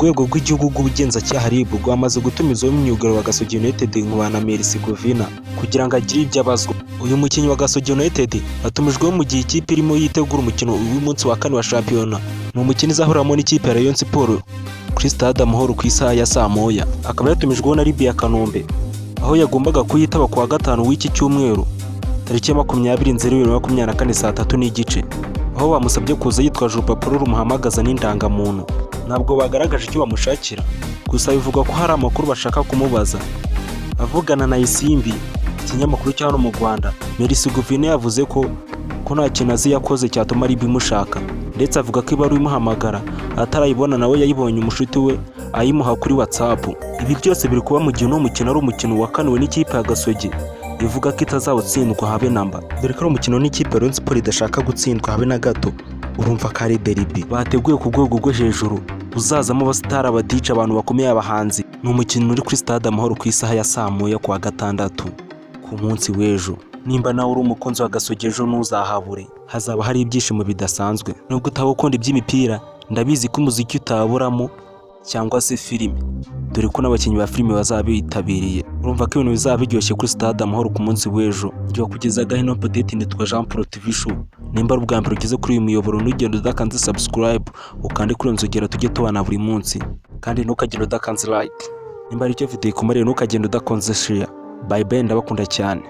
Urwego rw'Igihugu rw'Ubugenzacyaha, RIB, rwamaze gutumizaho myugariro wa Gasogi United, Nkubana Merci Govina, kugira ngo agire ibyo abazwa. Uyu mukinnyi wa Gasogi United atumijweho mu gihe ikipe irimo yitegura umukino w'umunsi wa kane wa shampiyona. Ni umukino izahuriramo n'ikipe ya Rayon Sports kuri Stade Amahoro ku isaha ya saa 1. Akaba yatumijweho na RIB ya Kanombe, aho yagombaga kuyitaba ku wa gatanu w'iki cyumweru, tariki ya 20 Nzeri 2024, saa 3:30, aho bamusabye kuza yitwaje urupapuro rumuhamagaza n'indangamuntu. Ntabwo bagaragaje icyo bamushakira, gusa bivugwa ko hari amakuru bashaka kumubaza. Avugana na Isimbi, ikinyamakuru cya hano mu Rwanda, Merci Guvine yavuze ko nta kintu azi yakoze cyatuma RIB imushaka, ndetse avuga ko ibaruwa imuhamagara atarayibona, nawe yayibonye umushuti we ayimuha kuri WhatsApp. Ibi byose biri kuba mu gihe uno mukino ari umukino wakaniwe n'ikipe ya Gasogi, ivuga ko itazawutsindwa habe namba, dore ko ari umukino n'ikipe ya Rayon Sports idashaka gutsindwa habe na gato. Urumva ko ari derby bateguye ku rwego rwo hejuru, uzazamo abasitari, aba DJ, abantu bakomeye, abahanzi. Ni umukino uri kuri Stade Amahoro ku isaha ya saa 1 ku wa gatandatu, ku munsi w'ejo. Nimba nawe uri umukunzi wa Gasogi, ejo ntuzahabure, hazaba hari ibyishimo bidasanzwe. Nubwo utaba ukunda iby'imipira, ndabizi ko umuziki utaburamo cyangwa se filime, dore ko n'abakinnyi ba filime bazaba bitabiriye. Urumva ko ibintu bizaba biryoshye kuri Stade Amahoro ku munsi w'ejo. Njye wakugezaga ino update nitwa Jean Paul TV Show. Nimba ari ubwa mbere ugeze kuri uyu muyoboro, ntugende udakanze subscribe, ukande kuri iyo nzogera, tujye tubana buri munsi. Kandi ntukagende udakanze like. Nimba ari icyo video ikumariye, ntukagende udakonze share. Bye bye, ndabakunda cyane.